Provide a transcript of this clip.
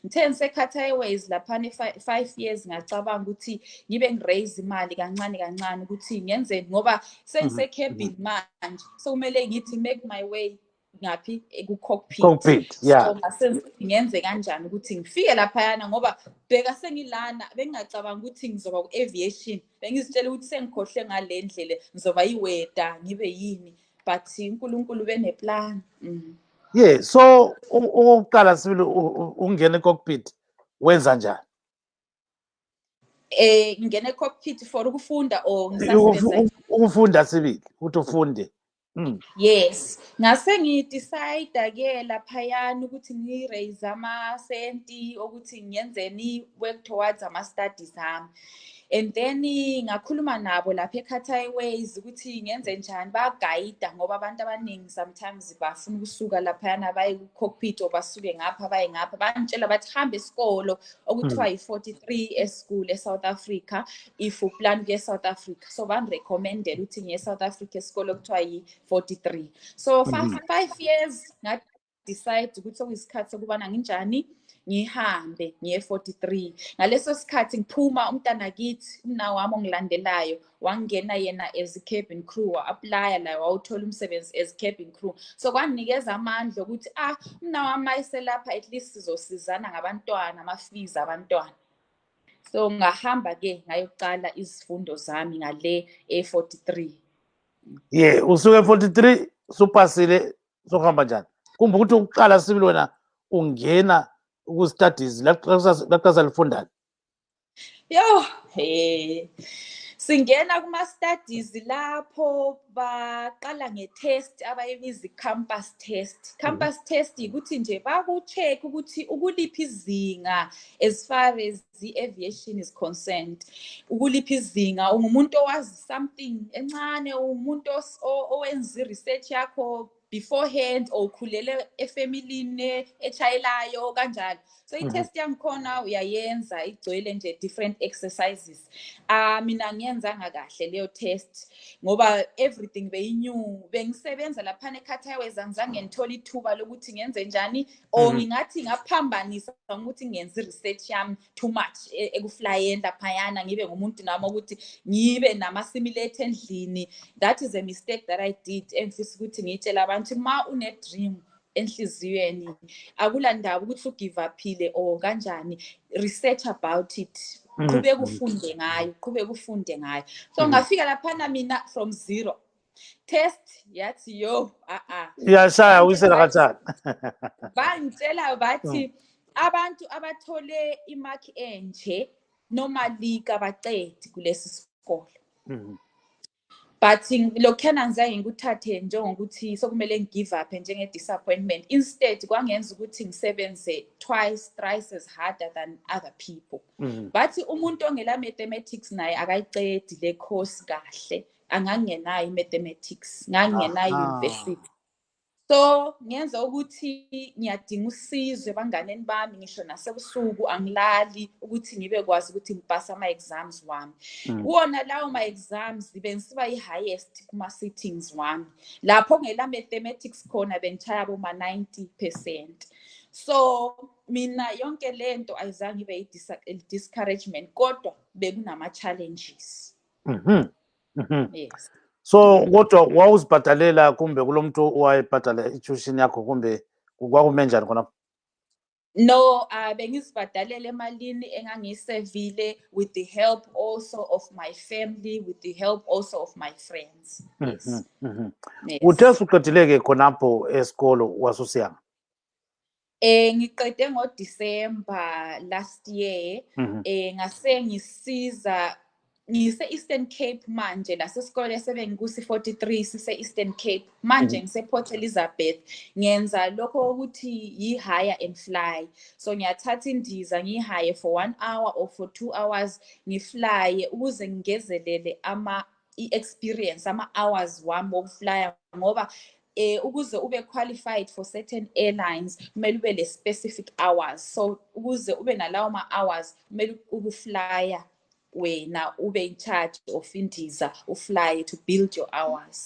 ngithe ngisekhatha airways laphana 5 years ngacabanga ukuthi ngibe ngiraise imali kancane kancane ukuthi ngenzeni ngoba sengiseCabin manje so kumele ngithi make my way ngaphi cockpit so ngenze kanjani ukuthi ngifike laphayana ngoba bheka sengilana bengingacabanga ukuthi ngizoba ku-aviation bengizitshela ukuthi sengikhohle ngale ndlela ngizoba iweta ngibe yini but uNkulunkulu beneplan. Yeah, so uqala sibili ungena ecockpit wenza njani? Ngene ecockpit for ukufunda or ngisasebenza ukufunda sibili ukuthi ufunde. Yes, ngase ngidecide ke laphayana ukuthi ngiraise amasenti ukuthi ngiyenzeni work towards ama studies ami. And then ngakhuluma nabo lapha eKhathi Airways ukuthi ngenze njani bagayida ngoba abantu abaningi sometimes bafuna ukusuka laphayana baye ku-cockpit or basuke ngapha baye ngapha bantshela bathi hambe esikolo okuthiwa yi-43 eschool eSouth Africa if uplan ukuya eSouth Africa so bangirecommendela ukuthi ngiye eSouth Africa esikolo okuthiwa yi-43 so 5 years decide ukuthi okuyisikhathi sokubana nginjani ngihambe ngiye 43 ngaleso sikhathi ngiphuma umntana kithi umna wami ongilandelayo wangena yena as cabin crew apply la wawuthola umsebenzi as cabin crew so kwanikeza amandla ukuthi umna wami ayiselapha at least sizosizana ngabantwana ama-fees abantwana so ngahamba ke ngayoqala izifundo zami ngale e43 yeah usuke e43 supasile sokuhamba njani kumbe ukuthi uqala sibili wena ungena ukustudies laqhaza lifundani singena kuma studies lapho baqala ngetest abayibiza campus test ukuthi nje baku-check ukuthi ukuliphi izinga as far as the aviation is concerned ukuliphi izinga ungumuntu owazi something encane umuntu owenza i-research yakho beforehand or ukhulele efamilini echayelayo kanjalo so i-test yangikhona uyayenza igcwele nje different exercises mina ngiyenzanga kahle leyo test ngoba everything beyinew bengisebenza laphana eKhathi Airways angizange ngithola ithuba lokuthi ngenze njani or ngingathi ngaphambanisa ukuthi ngenze research yami too much ekuflyeni laphayana ngibe ngumuntu nami ukuthi ngibe nama-simulator endlini that is a mistake that I did emfisa ukuthi ngitshela abantu ma une dream enhliziyweni akulandaba ukuthi ugive uphile or kanjani research about it qhubeka ufunde ngayo so ngafika laphana mina from zero test yathi iyashaya uyisela kathani bangitshela bathi abantu abathole imark enje normally kabaqedi kulesi sikolo but lokhana ngizange ngikuthathe njengokuthi sokumele ngigive up njenge-disappointment instead kwangenza ukuthi ngisebenze thrice as harder than other people bathi umuntu ongela mathematics naye akayicedi le course kahle angangenayo i-mathematics ngangenayo university so ngenza ukuthi ngiyadinga usizo ebanganeni bami ngisho nasebusuku angilali ukuthi ngibe kwazi ukuthi ngipasa ama-exams wami kuwona lawo ma-exams bengisiba i-highest kuma-sittings wami lapho ngela mathematics khona bengitshaya boma-90%. So mina yonke lento ayizange ibe i-discouragement kodwa bekunama-challenges. Yes. So kodwa wawuzibhadalela kumbe kulomuntu owayebhadala i-tuition yakho kumbe kwakume njani khona? No, bengizibhadalela emalini engangiyisevile with the help also of my family, with the help also of my friends. Yes. Uthe usuqedile-ke khonapho esikolo wasusiyanga? Ngiqede ngoDisemba last year. Ngase ngisiza ngise-Eastern Cape manje lasesikole sebengiku 43 sise-Eastern Cape manje ngise-Port Elizabeth ngenza lokho ukuthi yi-hire and fly so ngiyathatha indiza ngiyihaye for 1 hour or for 2 hours ngiflye ukuze ngingezelele i-experience ama-hours wami wokuflya ngoba ukuze ube qualified for certain airlines kumele ube le specific hours so ukuze ube nalawo ma-hours kumele ukuflya wena ube in charge of indiza ufly to build your hours.